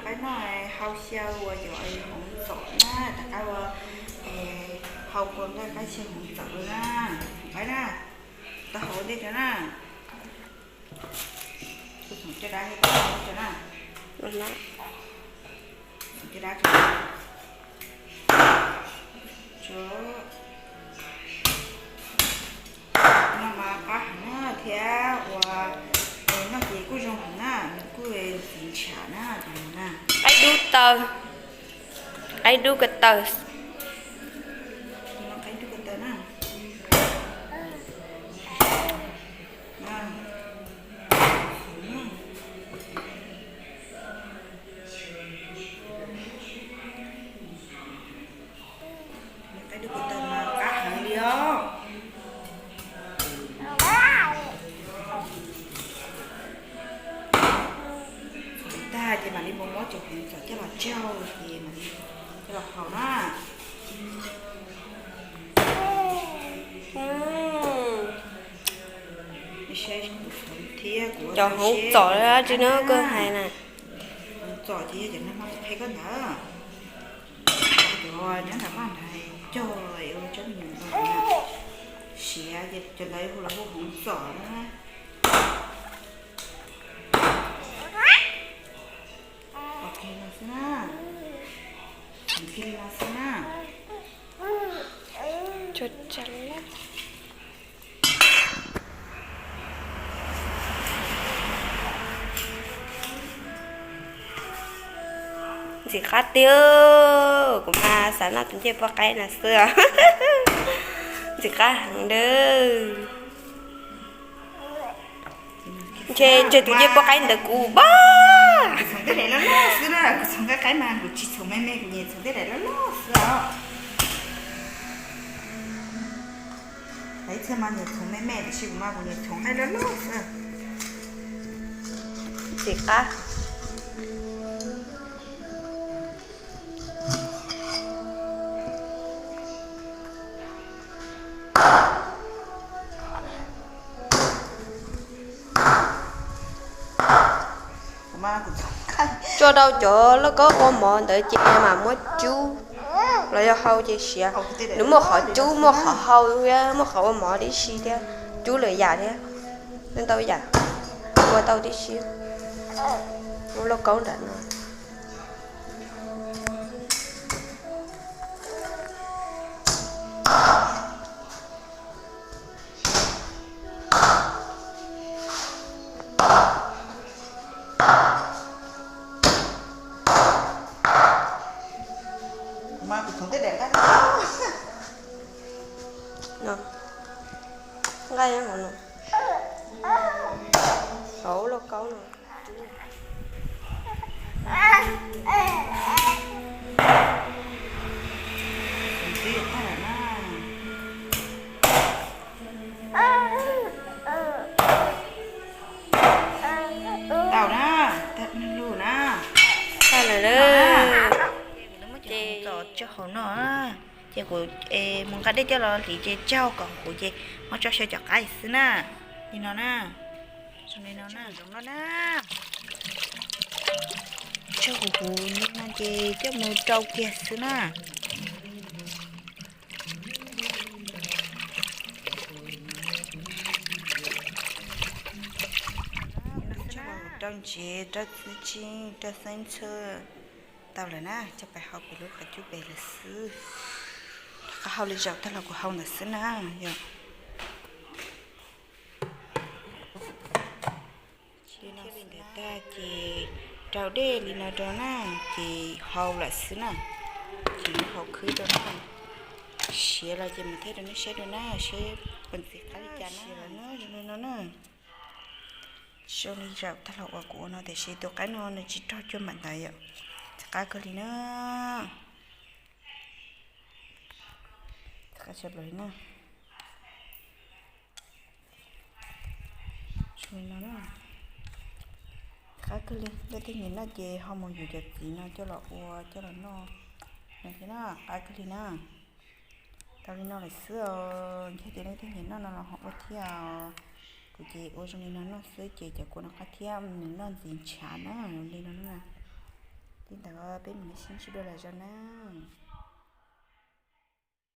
Qaib no hau xyaw uas yuav hmoov txom na, rov qab ua hau kua nqaij qaib xyaw hmoov txom na. Qaib na, tau hau ua ntej rau na. Kuv txhoov caj dab rau na. Txhoov caj dab rau. No mas qab heev na thiab uas noj ces kuj zoo heev na, nws kuj ntxim ntshav na cov no na. Qaib dub taw, qaib dub ko taw. Qaib dub ko taw na. Qaib dub ko taw mas qab heev li os. Tag ces mam li mus muab cov hmoov txom coj los tsaug ces mam li coj los hau na. Thiab kuv cov hmoov txom dab tsi no koj hais na. Hmoov txom ces yog cov nag hmo kuv qhia koj ntawd. Cov nyob nram vaj nrad cog ua tsob me nyuam ntoo siav ces cov ntawd hu los hu hmoov txom na. Kiag li no xwb na. Kiag li no xwb na. Ntxim qab tiag, kuv mas xav noj tus ncej poj qaib no xwb. Ntxim qab heev dawb. Ntshe ntshe tus ncej poj qaib ntawd kuv npaj. Txhoov tej daim loj loj xwb na, kuv txhoov nqaij qaib mas kuv tsis txhoov me me, kuv nyiam txhoov tej daim loj loj xwb os. Ib txhia mas nyiam txhoov me me tiam sis kuv mas kuv nyiam txhoov nqaij loj loj xwb. Ntxim qab. Tso rau cov lauj kaub ua mov ntawd ces mam muab cub los yog hau ces siav. Nws muaj qhov cub, muaj qhov hau thiab, muaj qhov ua mov tib si thiab, cub lwm yam thiab. Ntau yam ua tau tib si. Lub lauj kaub nram no. Nqaij hauv no, hauv lauj kaub no. Tau na, tag lug na. Tag lawm. Ces tso hauv no, ces kuv mus nqa dej coj los hliv ces tsaug kom huv ces muab tso xyaw cov qaib xwb na. Li no na. Zoo li no na. Tsaug huv huv li no ces coj mus rau kiag xwb na. Rau ntsev, rau txiv tseej, rau xeeb txhwb. Tau lawm na, coj pais hau pem lub qhov cub pem lawm xwb. Rov qab hau li zaum tag los kuv hau ntawd xwb na yom. Li no li ntawd tag ces rau dej li no rau na, ces hau lawm xwb na. Ces hau khwb rau na, siav los ces mam thaij rau nej saib dua na, seb puas ntxim qab li cas na. Siav lawm na, zoo li no na. Zoo li zaum tag los uas kuv ua no tiam sis tus qaib no nws tsis raug cuag mam ntawd yom. Ntxim qab kawg li na. Ntxim qab tshaj plaws li na. Zoo li no na. Ntxim qab kawg li, leej twg nyiam noj ces ho mus yuav cov txiv no coj los ua coj los noj no thiab na, qab kawg li na. Tau li no lawm xwb os, ntshe tias leej twg nyiam noj no los ho ua thiab os. Kuv ces ua zoo li no noj xwb ces cov kua no qab thiab nws noj ntxim ntshav na, li no na. Li ntawd peb mam li sib ntsib dua lwm zaus nawb.